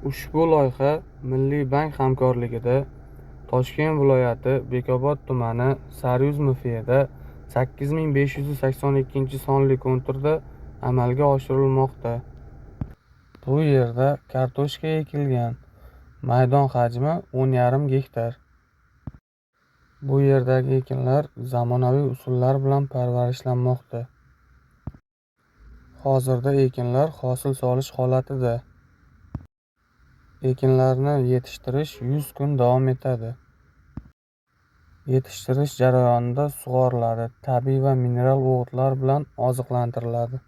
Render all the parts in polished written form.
Ushbu loyiha Milliy bank hamkorligida Toshkent viloyati Bekobod tumani Saryuz MFda 8582-sonli konturda amalga oshirilmoqda. Bu yerda kartoshka ekilgan. Maydon hajmi 10,5 gektar. Bu yerdagi ekinlar zamonaviy usullar bilan parvarishlanmoqda. Hozirda ekinlar hosil solish holatida. Ekinlarni yetishtirish 100 kun davom etadi. Yetishtirish jarayonida sug'oriladi, tabiiy va mineral o'g'itlar bilan oziqlantiriladi.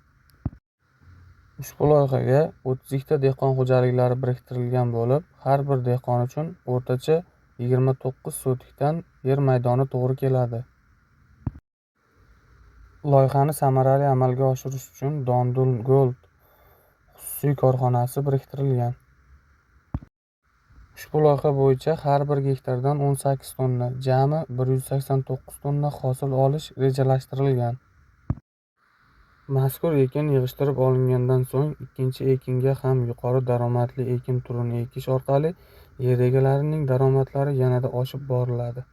Ushbu loyihaga 32 ta dehqon xo'jaliklari biriktirilgan bo'lib, har bir dehqon uchun o'rtacha 29 sotikdan yer maydoni to'g'ri keladi. Loyihani samarali amalga oshirish uchun Dondul Gold xususiy korxonasi biriktirilgan. Ushbu loyiha bo'yicha har bir gektardan 18 tonna, jami 189 tonna hosil olish rejalashtirilgan. Mazkur ekin yig'ishtirib olingandan so'ng ikkinchi ekinga ham yuqori daromadli ekin turini ekish orqali yer egalarining daromadlari yanada oshib boriladi.